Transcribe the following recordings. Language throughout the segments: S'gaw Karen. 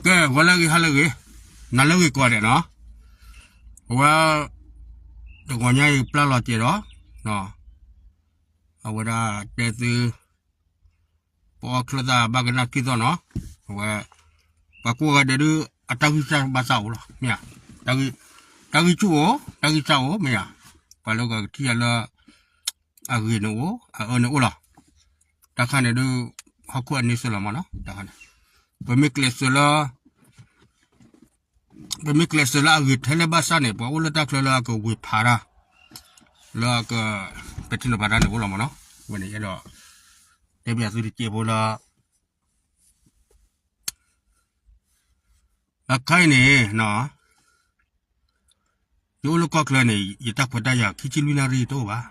ကဲ ဂီၤလၢအဂ့ၤ ဟါလၢအဂ့ၤ, နၤလၢအဂ့ၤကိးဂၤဒဲးနီၤ, အဝဲ တဂီၤညါအံၤပျၢ်လီၤစဲးဒီး အဝဲဒၣ်တဲသု ပအီၣ်ချၢၣ်သၣ်ဘၣ်ကနၣ်က့ၤသီၣ်နီၤ, အဝဲ ပှၤကိးဂၤဒဲးဒုး အတၢ်ဂံၢ်စၢ်ဘါစၢ်အိၣ်လီၤ, မ့ၢ်ဧါ, တၢ်ဂံၢ်ဆူၣ်အိၣ် တၢ်ဂံၢ်စၢ်အိၣ် မ့ၢ်ဧါ, ပှၤလၢကထံၣ်ယၤလၢ အဂ့ၤန့ၣ်အိၣ် အအၢန့ၣ်အိၣ်လီၤ, တၢ်ခါန့ၣ်ဒုး ဟီၣ်ခိၣ်အန့ဆၢၣ်လီၤမးနီၤ, တၢ်ခါန့ၣ် ပမ့ၢ်ကျဲးစၢးလၢ ပမ့ၢ်ကျဲးစၢးလၢအဂ့ၤထဲလဲၣ်ဘၣ်ဆၣ်န့ၣ် ပှၤအိၣ်လၢတၢ်ချၢလၢအကဝ့ၤဖးတၢ် လၢအက ပဲာ်ထံနီၤဖးတၢ်န့ၣ်အိၣ်လီၤမးနီၤ, ဝဲန့ၣ်အဲၣ်ဒိး တဲပၠးသုတစဲးဖိလၢ အခါအံၤန့ၣ် ယအိၣ်လၢကီၢ်ချၢန့ၣ် ယတၢ်ခွဲးတၢ်ယာ်ခံဆံလွံၢ်နၣ်ရံၣ်တအိၣ်ဘၣ်,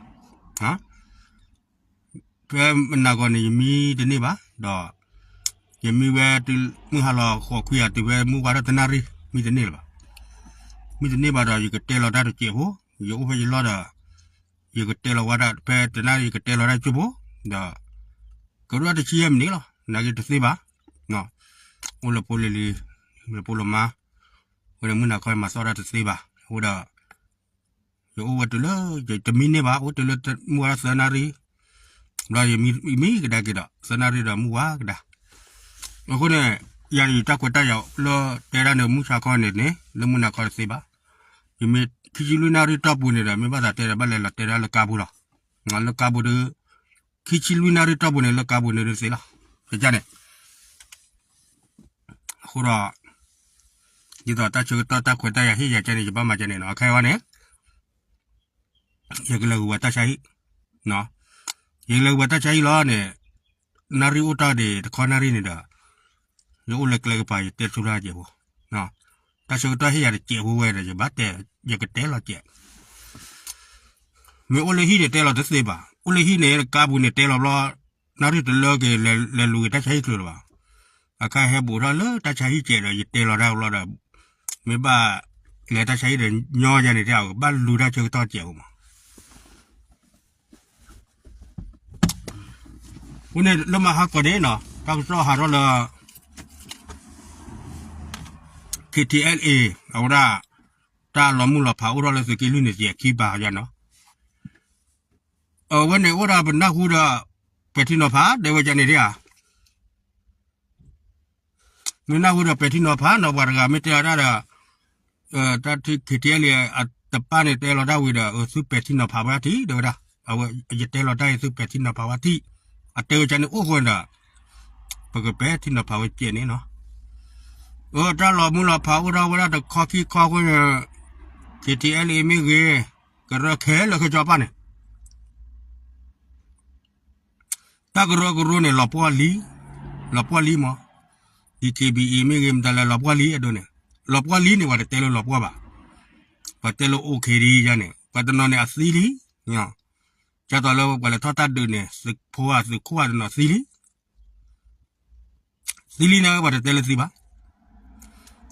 ဖဲမုၢ်နၤဂီၤန့ၣ် ယမံတန့ၢ်ဘၣ်, ဒီး ယမံဝဲတုၤမုၢ်ဟါလီၤဃိးခွံဂၤ တုၤဖဲမုၢ်ဝါထီၣ်တနၣ်ရံၣ် မံတန့ၢ်လၢၤဘၣ်, မံတန့ၢ်ဘၣ်ဒီး ယကတဲလီၤတၢ်တစဲးဖိ, ယအိၣ်ဖဲယလီၢ်ဒီး ယကတဲလီၤဝဲဒၣ် ဖဲတနၣ်ရံၣ်ယကတဲလီၤတၢ်ကၠိဖိ, ဒီး ကရၢတဆံယဲၢ်မံးနံးလီၤ, နာ်က့တသ့ဘၣ်, အိၣ်လၢဖိလံၤလံၤ, လၢဖိလၢမါ, အဃိန့ၣ်မုၢ်နၤခီမၤသီၣ်တၢ်တသ့ဘၣ်, အဃိဒီး ယအိၣ်ဝဲတုၤလၢ ယတမံန့ၢ်ဘၣ်, အိၣ်တုၤလၢမုၢ်ဝါထီၣ်သၢနၣ်ရံၣ်, ဘျီယမံကဒါက့ၤဒီး သၢနၣ်ရံၣ်ဒီးမုၢ်ဝါကဒါ, အဃိန့ၣ် ယၤန့ၣ်ယတၢ်ခွဲးတၢ်ယာ်လၢတဲဒၣ်န့ၣ် မုၢ်ဆါခီန့ၣ်န့ၣ် လၢမုၢ်နၤခီတသ့ဘၣ်, ယမ့ၢ်ခံဆံလွံၢ်နၣ်ရံၣ်တီၢ်ပူၤန့ၣ်ဒီး မ့ၢ်ဘၣ်သးတဲဒီးဘၣ်လဲၤလီၤတဲဒၣ်လၢကါပူၤလီၤ, လၢကါပူၤဒီး ခံဆံလွံၢ်နၣ်ရံၣ်တီၢ်ပူၤန့ၣ် လၢကါပူၤန့ၣ်ဒုးသ့လီၤ, ကန့ၣ် အဃိဒီး ဒ်သိးတၢ်ဆၢကတီၢ်တၢ်ခွဲးတၢ်ယာ်ဟ့ၣ်ယၤကန့ၣ် ယဘၣ်မၤကန့ၣ်နီၤ, အခါအံၤဝဲန့ၣ် ယကလဲၤဂုာ်ဝဲတၢ်ဆါဟံၣ်, ယကလဲၤဂုာ်ဝဲတၢ်ဆါဟံၣ်လီၤန့ၣ်, နၣ်ရံၣ်အိၣ်တ့ၢ်ဒံးတခီနၣ်ရံၣ်န့ၣ်ဒီး ယအိၣ်လၢကျဲကပၤ ယတဲဆိတၢ်စဲးဖိ, တၢ်ဆၢကတီၢ်ဟ့ၣ်ယၤတစဲးဖိဝဲဒီး ယဘၣ်တဲ, ယကတဲလီၤစဲး မ့ၢ်အိၣ်လၢဟံၣ်န့ၣ်တဲလီၤတသ့ဘၣ်, အိၣ်လၢဟံၣ်န့ၣ် ကါပူၤန့ၣ်တဲလီၤဘျီ, နၣ်ရံၣ်တလၢက့ၤ လဲၤလူၤက့ၤတၢ်ဆါဟံၣ်ချုးလၢၤဘၣ်, အခါဟဲဘူးထီၣ်လၢတၢ်ဆါဟံၣ်စဲးဒီး ယတဲလီၤတၢ်ဘျီဒီး, မ့ၢ်ဘၣ်လဲၤတၢ်ဆါဟံၣ်ဒီးညီယၤန့ၣ်တဲ အကဘၣ်လူၤတၢ်ဆၢကတီၢ်စဲးဖိမး အဃိန့ၣ်လၢမဟါကီးန့ၣ်နီၤ တၢ်ကစီၣ်ဟးထီၣ်လၢ KTLA အဝဲဒၣ် တၢ်လီၤမုၢ်လီၤဖးအိၣ်ထီၣ်လၢသုးက့လွံၢ်န့ၣ် ယဲၢ်ခံဘးယါနီၤ, အဝဲန့ၣ်အိၣ်ဒၣ်ပနၢ်ဟူဒီး ပဲာ်ထံနီၤဖး တဲဝဲဒ်န့ၣ်ဒ်ဧါ မ့ၢ်နၢ်ဟူဒီးပဲာ်ထံနီၤဖးနီၤ ပှၤတဂၤမ့ၢ်တဲအီၤတၢ်ဒီး တၢ်ထံၣ် KTLA အတပၣ်န့ၣ် တဲလီၤတၢ်ဝံၤဒီး သုပဲာ်ထံနီၤဖးဝဲထံၣ် တဲဝဲဒၣ်, အဝဲယတဲလီၤတၢ်အံၤ သုပဲာ်ထံနီၤဖးဝဲထံၣ်, အတဲဝဲဒ်န့ၣ်အိၣ်ဃိဒီး ပကပဲာ်ထံနီၤဖးဝဲစဲးန့ၣ်နီၤ, အတၢ်လီၤမုၢ်လီၤဖးအိၣ်ထီၣ်ဝဲဒၣ်တခီခံခီအဃိန့ၣ် KTLA မ့ၢ်ဂ့ၤ, ကရၢခဲလၢာ်ခဲဆ့ပၣ်န့ၣ် တၢ်ကရၢကရိန့ၣ် လီၤပှီၢ်လံ, လီၤပှီၢ်လံမး, DKBA မ့ၢ်ဂ့ၤ မတၤလဲၣ် လီၤပှီၢ်လံအဒိန့ၣ်, လီၤပှီၢ်လံန့ၣ် ပှၤတတဲလၢလီၤပှီၢ်ဘၣ်, ပှၤတဲလၢ OK ဒ်ယါန့ၣ် ပှၤတနီၤန့ၣ်အသံလံ, ဒ်သိးလၢပှၤလဲၤထီၣ်တၢ်ဒုးန့ၣ် သုးဖိဧါသုးခိၣ်ဧါတနီၤသံလံ သံလံန့ၣ် ပှၤတတဲလၢသံဘၣ်.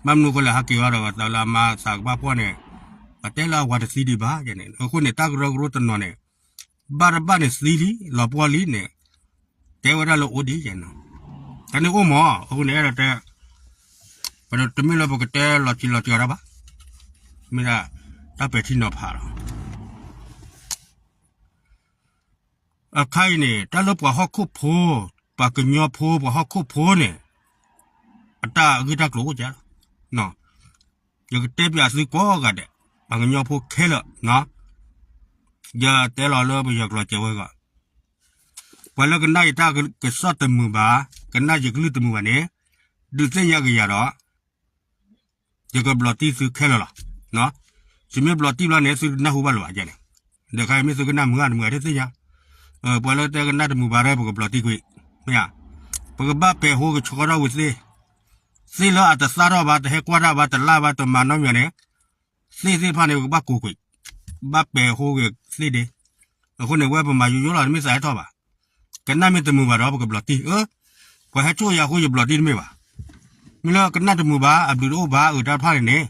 ဘၣ်မနုၤအဃိလဲၣ် ဟဲက့ၤဝဲဒီး တၢ်လၢအမါသးကဘၣ်ဖှီၣ်န့ၣ် ပှၤတဲလၢအဝၤတသံဒံးဘၣ်န့ၣ်. အဃိန့ၣ် တၢ်ကရၢကရိတနီၤန့ၣ် ဘၣ်တဘၣ်န့ၣ်သံလံ လီၤပှီၢ်လံန့ၣ် တဲဝဲဒၣ်လၢအိၣ်ဒံးယဲနီၤ. တၢ်န့ၣ်အိၣ်မး အဃိန့ၣ် အဲၣ်ဒိးတဲ ပတမ့ၢ်လၢပကတဲလီၤစံးလီၤစှၤတၢ်ဘၣ်. မ့ၢ်ဒၣ် တၢ်ပဲာ်ထံနီၤဖးလီၤ. အခါအံၤန့ၣ် တၢ်လၢပှၤဟီၣ်ခိၣ်ဖိ, ပှၤကညီဖိ, ပှၤဟီၣ်ခိၣ်ဖိန့ၣ် အတၢ်ဂ့ၢ်တၢ်ကျိၤအိၣ်ကဲလီၤ. ယကတဲပၠးသုကိးဂၤဒဲး, ပှၤကညီဖိခဲလၢာ်, ယတဲလီၤလၢပယီၤကျိာ်စဲးဝဲဂီၢ်, ပှၤလၢကနၣ်ယတၢ်ကစီၣ်တမုာ်ဘၣ်, ကနၣ်ယကလုၢ်တမုာ်ဘၣ်န့ၣ်, ဒုးသ့ၣ်ညါက့ၤယၤဒီး ယကဘျီးတံၢ်သုခဲလၢာ်လီၤ. ယမ့ၢ်ဘျီးတံၢ်ဘျီန့ၣ် သုတနၢ်ဟူဘၣ်လၢၤဘၣ်န့ၣ်. ဒီးခါအံၤမ့ၢ်သုကနၣ်မုာ်ဂ့ၤတမုာ်ဂ့ၤတသ့ၣ်ညါ, ပှၤလၢတဲကနၣ်တမုာ်ဘၣ်ဒီး ပကဘျီးတံၢ်ကွံာ်, မ့ၢ်ဧါ. ပကဘၣ်ပဲာ်ဟိကဆှီထီၣ်ဝံၤသ့, သ့ၣ်လၢအတသၣ်ထီၣ်ဘၣ်, တဟဲကွၢ်တၢ်ဘၣ်, တလၢ်ဘၣ်, တမၤနီတမံၤန့ၣ်, သ့ၣ်သ့ၣ်တဖၣ်န့ၣ် ပကဘၣ်ကိးကွံာ်, ဘၣ်ပဲာ်ဟိဂ့ၤသ့ဒ့. အဃိန့ၣ် ဝဲပမၤယိယိလီၤ တမ့ၢ်သးဟဲထီၣ်ဘၣ်. ကနၣ်မ့ၢ်တမုာ်ဘၣ်ဒီး ပကဘျီးတံၢ်, ပှၤဟဲဆိၣ်ယၤအဃိ ယဘျီးတံၢ်တမ့ၢ်ဘၣ်. မ့ၢ်လၢကနၣ်တမုာ်ဘၣ် အဘျုးတအိၣ်ဘၣ် အတၢ်တဖၣ်န့ၣ်န့ၣ်,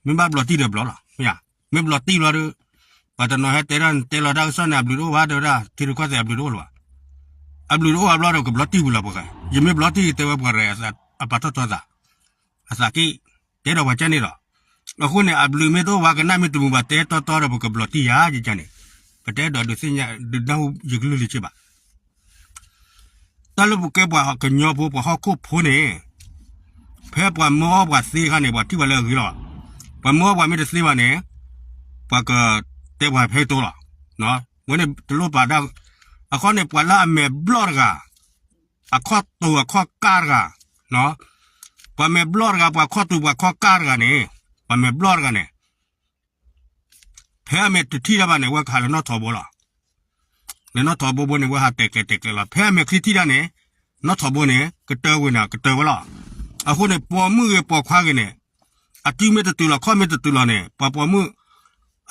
မ့ၢ်ဘၣ်ဘျီးတံၢ်ဒီးဘျီးလီၤ, မ့ၢ်ဧါ. မ့ၢ်ဘျီးတံၢ်ဘျီဒီး ပှၤတနီၤဟဲတဲဒၣ် တဲလီၤတၢ်ကစီၣ်န့ၣ် အဘျုးတအိၣ်ဘၣ် တဲဝဲဒၣ် ထံရူၢ်ကီၢ်သဲးအဘျုးတအိၣ်လၢၤဘၣ်. အဘျုးတအိၣ်ဘၣ်ဘျီဒီး ကဘျီးတံၢ်ဝံၤလီၤပှၤဂၤ, ယမ့ၢ်ဘျီးတံၢ် တဲဝဲပှၤရဲၣ်အပာ်ထီၣ်ထီသး, အသးက့ၣ်, တဲဒီးပှၤကန့ၣ်လီၤ. အဃိန့ၣ် အဘျုးမ့ၢ်တအိၣ် ပှၤကနၣ်မ့ၢ်တမုာ်ဘၣ် တဲတီတီဒီး ပကဘျီးတံၢ်ယၤယကန့ၣ်, ပတဲဒီးဒုးသ့ၣ်ညါဒုးနၢ်ဟူယကလုၢ်လံက့ဘၣ်. တၢ်လၢပကဲပှၤကညီဖိ ပှၤဟီၣ်ခိၣ်ဖိန့ၣ်, ဖဲပှၤမၢအီၣ်ပှၤသ့အခါန့ၣ် ပှၤထံၣ်ပှၤလၢအဂ့ၤလီၤ. ပှၤမၢအီၣ်ပှၤမ့ၢ်တသ့ဘၣ်န့ၣ်, ပှၤကတဲပှၤဖဲတိလီၤ. ဝဲန့ၣ်တလိၣ်ပာ်ဒၣ်, အဃိန့ၣ် ပှၤလၢအမဲာ်ဘျီၣ်တဂၤ, အခီၣ်တူာ်အခီၣ်ကၢ်တဂၤ, ပှၤမဲာ်ဘျီၣ်တဂၤ ပှၤခီၣ်တူာ်ပှၤခီၣ်ကၢ်တဂၤန့ၣ်, ပှၤမဲာ်ဘျီၣ်တဂၤန့ၣ် ဖဲအမဲာ်တထံၣ်တၢ်ဘၣ်န့ၣ် အဝဲကဟးလၢနီၣ်ထိးဘိလီၤ. လၢနီၣ်ထိးဘိဘိန့ၣ် အဝဲဟးတဲာ်ကျဲၤတဲာ်ကျဲၤလီၤ. ဖဲအမဲာ်ချံထံၣ်တၢ်န့ၣ်, နီၣ်ထိးဘိန့ၣ် ကတၢၢ်ဝံၤန့ၣ် ကတၢၢ်ဝဲလီၤ. အဃိန့ၣ် ပိာ်မုၣ်ဂ့ၤပိာ်ခွါဂ့ၤန့ၣ်, အစုမ့ၢ်တတုၤလီၤ ခီၣ်မ့ၢ်တတုၤလီၤန့ၣ် ပှၤပိာ်မုၣ်,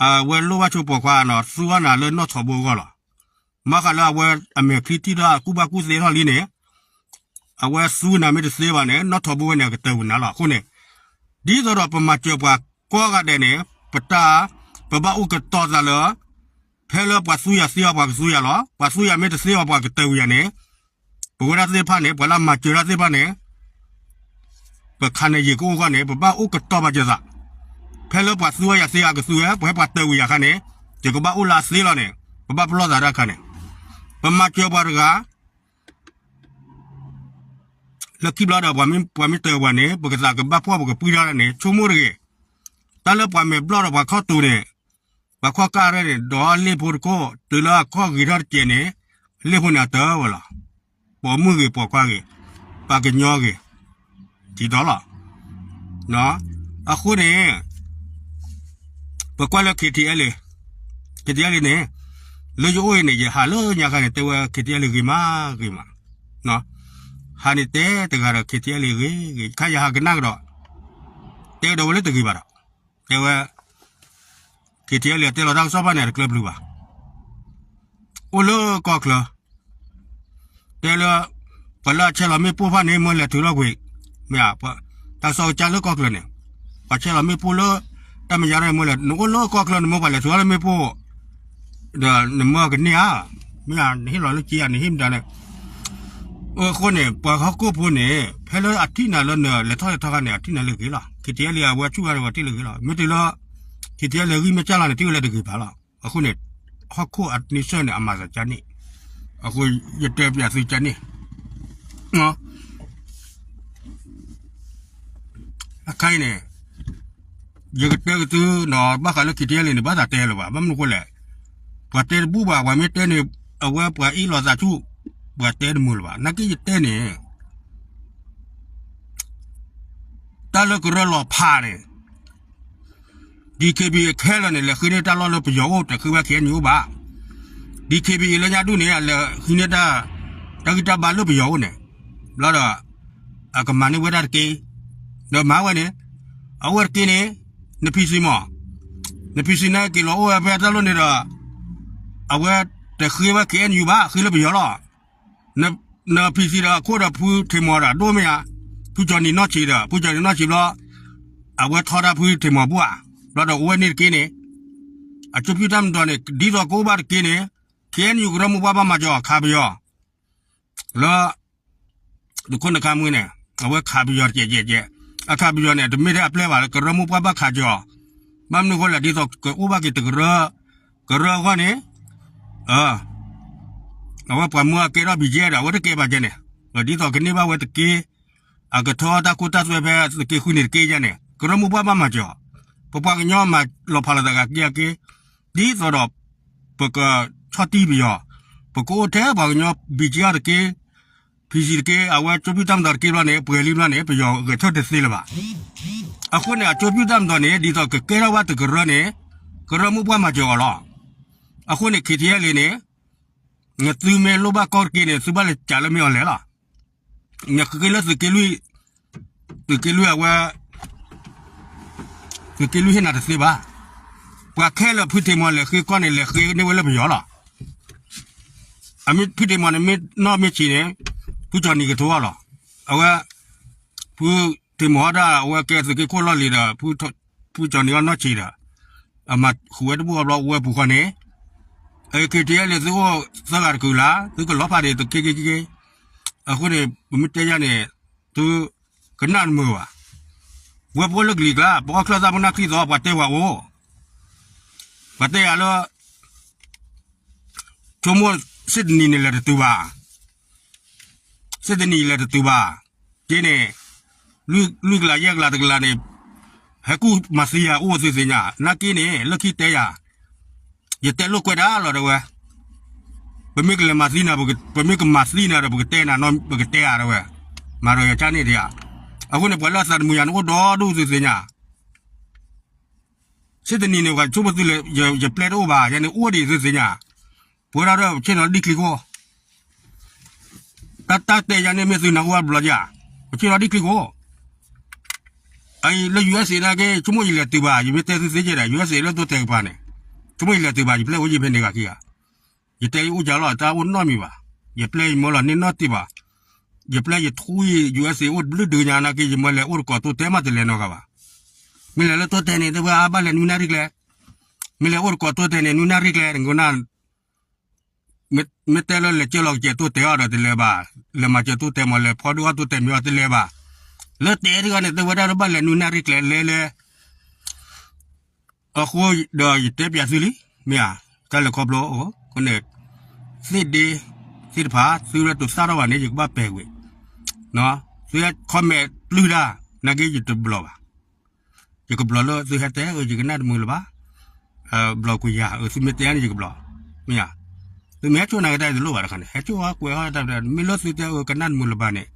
အဝဲလိၣ်ဘၣ်ဆိပိာ်ခွါနီၤ သူအီၣ်နၤလၢနီၣ်ထိးဘိအဂီၢ်လီၤ. မ့ၢ်ဃးလၢအဝဲအမဲာ်ချံထံၣ်တၢ် ကူၣ်ဘၣ်ကူၣ်သ့ထီၣ်လံန့ၣ် အဝဲသူနၤမ့ၢ်တသ့ဘၣ်န့ၣ် နီၣ်ထိးဘိဝဲန့ၣ် အကတၢၢ်ဝံၤနၤလီၤ. အဃိန့ၣ် ဒ်သိးဒီးပမၤစၢၤပှၤကိးဂၤဒဲးန့ၣ် ပတၢ်, ပဘၣ်အိၣ်ကတီၤသးလၢ ဖဲလၢပှၤသူယၤသ့အီၤ ပှၤကသူယၤလီၤ. ပှၤသူယၤမ့ၢ်တသ့အီၤ ပှၤကတၢၢ်ဝံၤယၤန့ၣ်, ပဝဲဒၣ်သ့ၣ်တဖၣ်န့ၣ် ပှၤလၢအမၤစၢၤတၢ်သ့ၣ်တဖၣ်န့ၣ် ပခါန့ၣ်ယံာ်ကအိၣ်အဂီၢ်န့ၣ် ပဘၣ်အိၣ်ကတီၤပာ်စၢၤသး, ဖဲလၢပှၤသူဝဲယၤသ့အကသူဝဲ ပှၤဟဲပှၤတၢၢ်ဝံၤယၤအခါန့ၣ် ယကဘၣ်အိၣ်လၢအသ့လီၤန့ၣ် ပဘၣ်ပလီၢ်သးတၢ်အခါန့ၣ် ပမၤစၢၤပှၤတဂၤ လၢခံဘျီဒီး ပှၤမ့ၢ်တၢၢ်ပှၤန့ၣ် ပကသးကဘၣ်ဖှီၣ်ပကပှံၢ်ထီၣ်န့ၣ် ဆိကမိၣ်တဂ့ၤ. တၢ်လၢပှၤမဲာ်ဘျီၣ်ဒီးပှၤခီၣ်တူာ်န့ၣ် ပှၤခီၣ်ကၢ်ရဲၣ်န့ၣ် ဒီးလ့ၣ်ဖိတခိၣ် တုၤလၢအခီၣ်ဂ့ၤထီၣ်တစဲးန့ၣ် လ့ၣ်ဖိန့ၣ်အတၢၢ်ဝဲလီၤ. ပိာ်မုၣ်ဂ့ၤပိာ်ခွါဂ့ၤ ပှၤကညီဂ့ၤ ထံတီလီၤ. အဃိန့ၣ် ပကွၢ်လၢ KTLA, KTLA န့ၣ် လၢယအိၣ်အံၤန့ၣ် ယဟးလၢညါခါန့ၣ် တဲဝဲ KTLA ဂ့ၤမးဂ့ၤမး, ဟးန့ၣ်တဲတဂၤဒီး KTLA ဂ့ၤဂ့ၤ ခါယဟးကနၣ်ကဒီး တဲဒီးဝဲလၢတဂ့ၤဘၣ်ဒီး တဲဝဲ KTLA တဲလီၤတၢ်ကစီၣ်ဘၣ်န့ၣ် တကျၢၤပျုၤဘၣ် အိၣ်လၢကီၢ်ချၢ တဲလၢ ပှၤလၢအဆဲးလီၤမ့ၣ်ပိၢ်ဖၣ်န့ၣ် မ့ၢ်လဲၤထုးထီၣ်ကွံာ်, မ့ၢ်ဧါ, တၢ်ကစီၣ်ကစၢ်လၢကီၢ်ချၢန့ၣ် ပှၤဆဲးလီၤမ့ၣ်ပိၢ်လၢ တၢ်မဲာ်ညါန့ၣ် မ့ၢ်လဲၤ နအိၣ်လၢကီၢ်ချၢ နမ့ၢ်ပှၤလဲၤထုးထီၣ်လၢမ့ၣ်ပိၢ် ဒီးနမၢကန့ၢ်ဧါ, မ့ၢ်ဧါ, နဟ့ၣ်လီၤလၢက့ဧါ နဟ့ၣ်မတၤလဲၣ်. အဃိန့ၣ် ပှၤဟီၣ်ခိၣ်ဖိန့ၣ် ဖဲလၢအထံၣ်နၤလၢနလဲၤထီၣ်လဲၤထီခါန့ၣ် အထံၣ်နၤလၢဂ့ၤလီၤ. KTLA အဝဲဆူၣ်ဂၤဒီးပှၤထံၣ်လၢဂ့ၤလီၤ. မ့ၢ်တုၤလၢ KTLA ဂံၢ်မ့ၢ်စၢ်လီၤန့ၣ် ထံၣ်ဝဲလၢတဂ့ၤဘၣ်လီၤ. အဃိန့ၣ် ဟီၣ်ခိၣ်အနံၣ်ဆၢၣ်န့ၣ် အမၤသးကန့ၣ်, အဃိယတဲပျးသုကန့ၣ် အခါအံၤန့ၣ် ယကတဲကသုနီၤ ဘၣ်ဃးလၢ KTLA န့ၣ် ဘၣ်သးတဲလၢၤဘၣ်. ဘၣ်မနုၤအဃိလဲၣ်, ပှၤတဲတဘူၣ်ဘၣ်, ပှၤမ့ၢ်တဲန့ၣ် အဝဲပှၤအ့ၣ်လိာ်သးဆူၣ်, ပှၤတဲတမုာ်လၢၤဘၣ်. နာ်က့ယတဲန့ၣ် တၢ်လၢကရၢလီၤဖးန့ၣ် DKBA ခဲလၢာ်န့ၣ် လဲၤဃ့န့ၢ်တၢ်လီၢ်လၢပယီၤအိၣ် တဃ့ဝဲ KNU အိၣ်ဘၣ်. DKBA လၢညါဒူၣ်န့ၣ် အလဲၤဃ့န့ၢ်တၢ် တၢ်ဂံၢ်တၢ်ဘါလၢပယီၤအိၣ်န့ၣ် ဘျီဒီး အကမၤန့ၢ်ဝဲဒၣ်တက့ၢ်. ဒီးမၤဝဲန့ၣ် အဝဲတက့ၢ်န့ၣ် န PC မး, န PC န့ၣ် က့ၤလီၤအိၣ်ဝဲဖဲတၢ်လီၢ်န့ၣ်ဒီး အဝဲတဃ့ဝဲ KNU ဘၣ်, ဃ့လၢပယီၤလီၤ. န PC ဒီးအခိၣ်ဒီးဖုထံးမီၤဒီးဒိၣ်မ့ၢ်ဧါ, ဖုကၠီၤနံၤနီၢ်ဆံးဒီး ဖုကၠီၤနံၤနီၢ်ဆံးဘျီ အဝဲထီဒါဖုထံးမီၤဘိၣ်ဧါ, ဘျီဒီးအိၣ်ဝဲန့ၣ်တက့ၢ်န့ၣ် အကၠိဖၠူၣ်တၢ်မတီၤန့ၣ် ဒ်သိးကအိၣ်ဘၣ်တက့ၢ်န့ၣ် KNU ကရၢမိၢ်ပှၢ်ဘၣ်မၤစၢၤအီၤ ခးပယီၤ လၢ တခိၣ်နခါမုၢ်န့ၣ် အဝဲခးပယီၤတကဲးကဲးကဲး, အခးပယီၤန့ၣ် တမ့ၢ်ထဲအပျဲၢ်ဘၣ် ကရၢမိၢ်ပှၢ်ဘၣ်ခးစၢၤအီၤ, ဘၣ်မနုၤအဃိလဲၣ် ဒ်သိးကအိၣ်ဘၣ်က့ၤတကရၢ, ကရၢအဂီၢ်န့ၣ် အဝဲပှၤမၢအကဲထီၣ် ဘံၣ်ကဲဒီး အဝဲတကဲဘၣ်ကဲန့ၣ်, ဒ်သိးကန့ၢ်ဘၣ်ဝဲတက့ၢ်, အကထီၣ်တၢ်ခိတၢ်သွဲဖဲသုးက့ဃုန့ၣ်တက့ၢ်ယဲန့ၣ် ကရၢမိၢ်ပှၢ်ဘၣ်မၤစၢၤအီၤ, ပပှၤကညီမၤလီၤဖးလိာ်သးဂၤက့ၤအက့ၢ်, ဒ်သိးဒီး ပကဆီၣ်တံၢ်ပယီၤ, ပကအိၣ်ထဲပှၤကညီ ဘံၣ်ကဲအီၤတက့ၢ်, PC တက့ၢ်, အဝဲကၠိဖၠူၣ်တၢ်မတီၤတက့ၢ်ဘျီန့ၣ် ပှဲၤလံဘျီန့ၣ် ပယီၤဂဲၤဆၢထၢၣ်တသ့လၢၤဘၣ်. အဃိန့ၣ် အကၠိဖၠူၣ်တၢ်မတီၤန့ၣ် ဒ်သိးကကဲထီၣ်ဘၣ်တကရၢန့ၣ် ကရၢမိၢ်ပှၢ်မၤစၢၤအီၤလီၤ. အဃိန့ၣ် KTLA န့ၣ် နသုမ့ၢ်လိၣ်ဘၣ်ကီၢ်တက့ၢ်န့ၣ် သုဘၣ်လဲၤကးလၢမ့ၢ်အီၤလဲၣ်လီၤ. နဃ့လၢသုးက့လွံၢ်, သုးက့လွံၢ်အဝဲ သုးက့လွံၢ်ဟ့ၣ်နၤတသ့ဘၣ်. ပှၤခဲလၢာ်ဖုထံးမီၤလဲၤဃ့ကီၢ်န့ၣ် လဲၤဃ့န့ၢ်ဝဲလၢပယီၤလီၤ. အမ့ၢ်ဖုထံးမီၤန့ၣ် မ့ၢ်နီၢ်မ့ၢ်ဆံးန့ၣ် ဖုကၠီၤနံၤကထိအီၤလီၤ. အဝဲ ဖုထံးမီၤဟီဒၣ် အဝဲကဲသုးက့ခိၣ်လီၢ်လံၤဒီး ဖုကၠီၤနံၤအီၤနီၢ်ဆံးဒီး အမၤဃုာ်ဝဲတဘူၣ်အဘျီ အိၣ်ဝဲပူၤဃီန့ၣ် အက့ၤတယဲၢ်လံ သုအိၣ်သၢဂၤတကုာ်လၢ သုကလီၤဖးဒံးသုးက့က့က့က့. အဃိန့ၣ် ပမ့ၢ်တဲယၤန့ၣ် သုကနၣ်တမုာ်ဘၣ်. ဝဲပအိၣ်လၢကလံၤကျါ ပအီၣ်ချၢၣ်သၣ်ဖိနၢ်ချံၣ်သီ ပှၤတဲပှၤအိၣ်, ပှၤတဲယၤလၢ ဆိကမိၣ် စ့တနံၤန့ၣ်လဲၤတတုၤဘၣ်, စ့တနံၤလဲၤတတုၤဘၣ်, က့န့ၣ် လွံၢ်ကလးယဲၢ်ကလးတကလးန့ၣ် ဟဲကူၣ်မၤသံယၤအိၣ်သုသ့ၣ်ညါ, နာ်က့န့ၣ် လၢခံတဲယၤ ယတဲလိာ်ကွဲဒၣ်လီၤတဲဝဲ, ပမ့ၢ်ကလဲၤမၤသံနၤ, ပမ့ၢ်ကမၤသံနၤဒီး ပကတဲနၤ, ပကတဲဧါတဲဝဲ, မၤဒီးယကါန့ၣ်တယၤ, အဃိန့ၣ် ပှၤလၢအသးတမုာ်ယၤန့ၣ်အိၣ်ဒီဒူၣ်သုသ့ၣ်ညါ, စ့တနံၤန့ၣ် ပှၤဆိကမိၣ်သုလဲၤ ယပျဲတအိၣ်ဘၣ်, ယၤန့ၣ်အိၣ်ဒံးသုသ့ၣ်ညါ, ပဝဲဒၣ်ဒီးပဆ့ၣ်နီၤဒံချံခိၣ် တၢ်တၢ်တဲယၤန့ၣ်မ့ၢ်သုနၢ်ဟူဘၣ်တဘျီဧါ, ပဆ့ၣ်နီၤဒံချံခိၣ်, အအံၤလၢ ယူအက်စ်အေ နာ်က့ ဆိကမိၣ်ယလဲၤတုၤဘၣ်, ယမ့ၢ်တဲသုသ့ကဲဒီး ယူအက်စ်အေ လၢတိတဲာ်ကပၤန့ၣ်, ဆိကမိၣ်ယလဲၤတုၤဘၣ်, ယပျဲအိၣ်ယဖဲန့ၣ်ဂၤခံဂၤ, ယတဲယအိၣ်ယၤလီၤ တၢ်အိၣ်နီတမံၤဘၣ်, ယပျဲယမၢလီၤန့ၢ်နီတံၢ်ဘၣ်, ယပျဲယထွံၣ် ယူအက်စ်အေ အိၣ်တဘျုးဒုးညါနာ်က့ ယမၢလဲၤအိၣ်တကိးတိတဲာ်မးတလဲၤနီတဂၤဘၣ်, မ့ၢ်လဲၤလၢတိတဲာ်န့ၣ် တဲဝဲအါဘၣ်လဲၤနွံနၣ်ရံၣ်ကျဲ, မ့ၢ်လဲၤအိၣ်တကိးတိတဲာ်န့ၣ် နွံနၣ်ရံၣ်ကျဲ နကနၣ် မ့ၢ်တဲလၢလဲၤကၢလီၤကစဲးတိတဲာ်အီၤဒီးတလဲၤဘၣ်, လဲၤမၤစၢၤတိတဲာ်မ့ၢ်အီၤတလဲၤဘၣ်, လၢတဲတဂၤန့ၣ် တဲဝဲဒၣ်လၢဘၣ်လဲၤနွံနၣ်ရံၣ်ကျဲလဲၤလဲၤ, အဃိဒီးယတဲပျးသုလံ, မ့ၢ်ဧါ, တၢ်လဲၤခီဖျိအဃိန့ၣ်, သ့ၣ်ဒ့ သ့ၣ်တဖၣ် သုဝဲတသၣ်ထီၣ်ဘၣ်န့ၣ် ယကဘၣ်ပဲာ်ကွံာ်, သု comment ပျုၢ်တၢ် နာ်က့ယတဘျီဘၣ် ယကဘျီလၢသုဟဲတဲ အၢ ယကနၣ်တမုာ်လၢၤဘၣ်, ဘျီကွံာ်ယၤ အၢ သုမ့ၢ်တဲန့ၣ်ယကဘျီ, မ့ၢ်ဧါ, သုမ့ၢ်ဟဲဆိၣ်နၤကတၢၢ်တလိၣ်ဘၣ်တခါန့ၣ် ဟဲဆိၣ်အီၤကွဲးအီၤတၢ် မ့ၢ်လၢသုတဲအၢ ကနၣ်တမုာ်လၢၤဘၣ်န့ၣ်,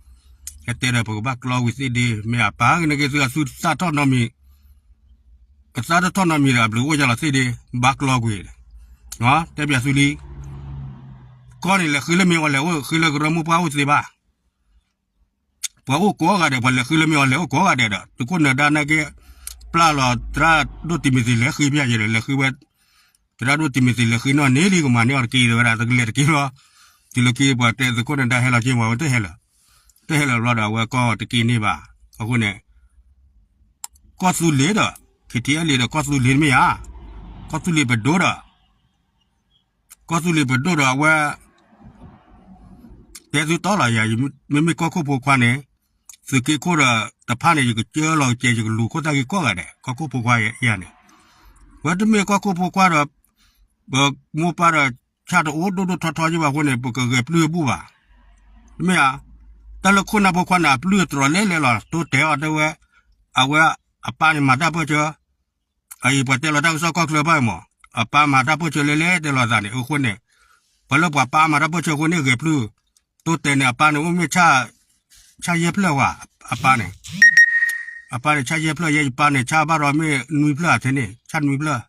ဟဲတဲဒီးပကဘၣ်ကျီကွံာ်သ့ၣ်ဒ့ မ့ၢ်ဧါ, ပာ်ကနက့သုအသုသၣ်ထီၣ်နီတမံၤ, ကသၣ်တထီၣ်နီတမံၤဒီး အဘျုးအိၣ်ယၤလီၤသ့ၣ်ဒ့ ဘၣ်ကျီကွံာ်, တဲပျးသုလံ, ကီၢ်န့ၣ် လဲၤဃုလၢမ့ၢ်အီၤလဲၤအိၣ် ဃုလၢကရၢမိၢ်ပှၢ်အိၣ်သ့ဘၣ် ပှၤအိၣ်ကိးဂၤဒဲး ပှၤလဲၤဃုလၢမ့ၢ်အီၤလဲၤအိၣ်ကိးဂၤဒဲးဒီး သုးခိၣ်နၢၤဒါနာ်က့ ပျၢ်လီၤသရၣ်ဒိၣ်တံၤမသ့းလဲၤဃုဖျဲၣ်ယဲဒီး လဲၤဃုဝဲ, သရၣ်ဒိၣ်တံၤမသ့းလဲၤဃုနီၢ်န့ၣ်လံ ကမၤန့ၢ်အီၤတက့ၢ် တဲဝဲဒၣ် တကလဲၤတက့ၢ်လီၤ, တုၤလၢခံပှၤတဲသုးခိၣ်နၢၤဒါဟဲလီၤက့ၤမၤဝဲတဟဲလၢၤ, တဟဲလၢၤဘျီဒီး အဝဲကီၢ်တက့ၢ်န့ၢ်ဘၣ်, အဃိန့ၣ် ကီၢ်သူလ့ၤဒီး ခံထံအဲလ့ၤဒီး ကီၢ်သူလ့ၤတမ့ၢ်ဧါ, ကီၢ်သူလ့ၤပဒိၣ်ဒီး ကီၢ်သူလ့ၤပဒိၣ်ဒီးအဝဲ တဲသုတီလီၤယၤ, မ့မ့ၢ်ကီၢ်ခိၣ်ဖိခွါန့ၣ် သုးက့ခိၣ်ဒီးတဖၣ်န့ၣ် ယကစၢလီၤကစဲး ယကလူၤခိၣ်သၣ်ဂ့ၤကိးဂၤဒဲး ကီၢ်ခိၣ်ဖိခွါယၤန့ၣ်, ဝဲတမ့ၢ်ကီၢ်ခိၣ်ဖိခွါဒီး ပမိၢ်ပၢ်ဒီး ဆၣ်တအိၣ်ဒိၣ်ဒိၣ်ထီထီယဘၣ်အဃိန့ၣ် ပကဂဲၤပျုၢ်ဘူၣ်ဘၣ်, တမ့ၢ်ဧါ, တၢ်လၢခိၣ်နၢ်ဖိခွါန့ၣ် အပျုၢ်တြီၤလဲၤလဲၤလီၤ တိတဲအီၤတဲဝဲ, အဝဲအပၢ်န့ၣ်မၤတၢ်ပၢၢ်ဆၢ အအံၤပှၤတဲလီၤတၢ်ကစီၣ်ကီၢ်ချၢဘၣ်မး, အပၢ်မၤတၢ်ပၢၢ်ဆၢလဲၤလဲၤတဲလီၤသးန့ၣ် အဃိန့ၣ်, ပှၤလၢပှၤပၢ်မၤတၢ်ပၢၢ်ဆၢအဃိန့ၣ် ဂဲၤပျုၢ်, တိတဲာ်န့ၣ် အပၢ်န့ၣ် အိၣ်မ့ၢ် ဆၣ်ယဲၢ်ဖျၢၣ်ဝဲ, အပၢ်န့ၣ်, အပၢ်န့ၣ် ဆၣ်ယဲၢ်ဖျၢၣ်ယဲ ယပၢ်န့ၣ် ဆၣ်ဘၣ်ဒီးမ့ၢ်နွံဖျၢၣ်အထဲန့ၣ် ဆၣ်နွံဖျၢၣ်,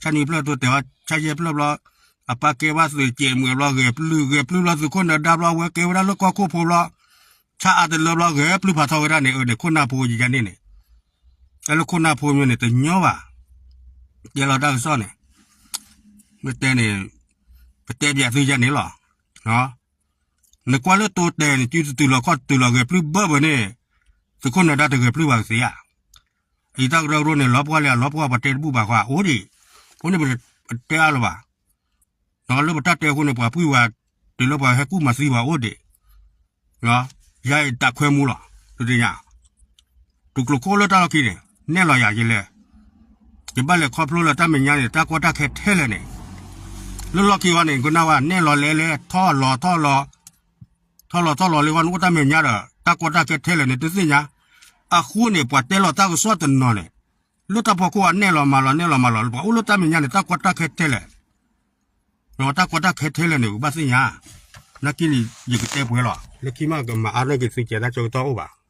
ဆၣ်နွံဖျၢၣ်တိတဲာ်ဝဲ ဆၣ်ယဲၢ်ဖျၢၣ်ဘျီ, အပၢ်ကဲဘၣ်သုးကဲးမုာ်ဘျီ ဂဲၤပျုၢ် ဂဲၤပျုၢ်ဘျီ သုးခိၣ်နၢၤဒါဘျီ ဝဲကဲဝဲဒၣ်လၢကီၢ်ခိၣ်ဖိဘျီ ဆၣ်အါတလၢဘျီ ဂဲၤပျုၢ်ဖးထီဝဲဒၣ်န့ၣ် အၢ န့ၣ်ခိၣ်နၢ်ဖိယယၤန့ၣ်န့ၣ်, တၢ်လၢခိၣ်နၢ်ဖိမ့ၢ်န့ၣ် တညီဘၣ်, တဲလီၤတၢ်ကစီၣ်န့ၣ်, မ့ၢ်တဲန့ၣ်, ပတဲပျးသုယၤန့ၣ်လီၤ, နကွၢ်လၢတိတဲာ်န့ၣ် စုတတုၤလီၤခီၣ်တတုၤလီၤ ဂဲၤပျုၢ်ဘၢဘၢန့ၣ်, သုးခိၣ်နၢၤဒါတဂဲၤပျုၢ်ဘၣ်ကသ့ဧါ, အံၤတၢ်ကရၢကရိန့ၣ် လီၤပှီၢ်လံ လီၤပှီၢ်ပှၤတဲတဘူၣ်ဘၣ်ဃီ အိၣ်ဒံး, အဃိန့ၣ်ပတဲအါလၢၤဘၣ် လၢပတၢ်တဲအဃိန့ၣ် ပှၤပှံၢ်ဝဲ, တုၤလၢပှၤဟဲကူၣ်မၤသံပှၤအိၣ်ဒံး, ယၤအံၤတၢ်ခွဲမူလီၤ, ဒုးတညါ, တုၤကျိခိၣ်လၢတၢ်လီၢ်ခံန့ၣ် နဲၣ်လီၤယၤယလဲၣ်, ယဘၣ်လဲၤခီဖျိလၢတၢ်မဲာ်ညါန့ၣ် တၢ်ကီတၢ်ခဲထဲလဲၣ်န့ၣ်, လၢလီၢ်ခံဝဲန့ၣ် ကနၣ်ဝဲနဲၣ်လီၤလဲၣ်လဲၣ် ထီၣ်လီၤထီၣ်လီၤ, ထီၣ်လီၤထီၣ်လီၤလၢဝဲနအိၣ်တၢ်မဲာ်ညါဒီး တၢ်ကီတၢ်ခဲထဲလဲၣ်န့ၣ် တသ့ၣ်ညါ, အဃိန့ၣ် ပှၤတဲလီၤတၢ်ကစီၣ်တနီၤန့ၣ် လၢတၢ်ဖီခိၣ်အနဲၣ်လီၤမၤလီၤနဲၣ်လီၤမၤလီၤ ပှၤအိၣ်လၢတၢ်မဲာ်ညါန့ၣ် တၢ်ကီတၢ်ခဲထဲလဲၣ်, တၢ်ကီတၢ်ခဲထဲလဲၣ်န့ၣ် ပဘၣ်သ့ၣ်ညါ, နာ်က့န့ၣ် ယကတဲပှဲၤလီၤ လၢခံမးကမၤအါထီၣ်က့ၤသုစဲးတၢ်ဆၢကတီၢ်အိၣ်ဘၣ်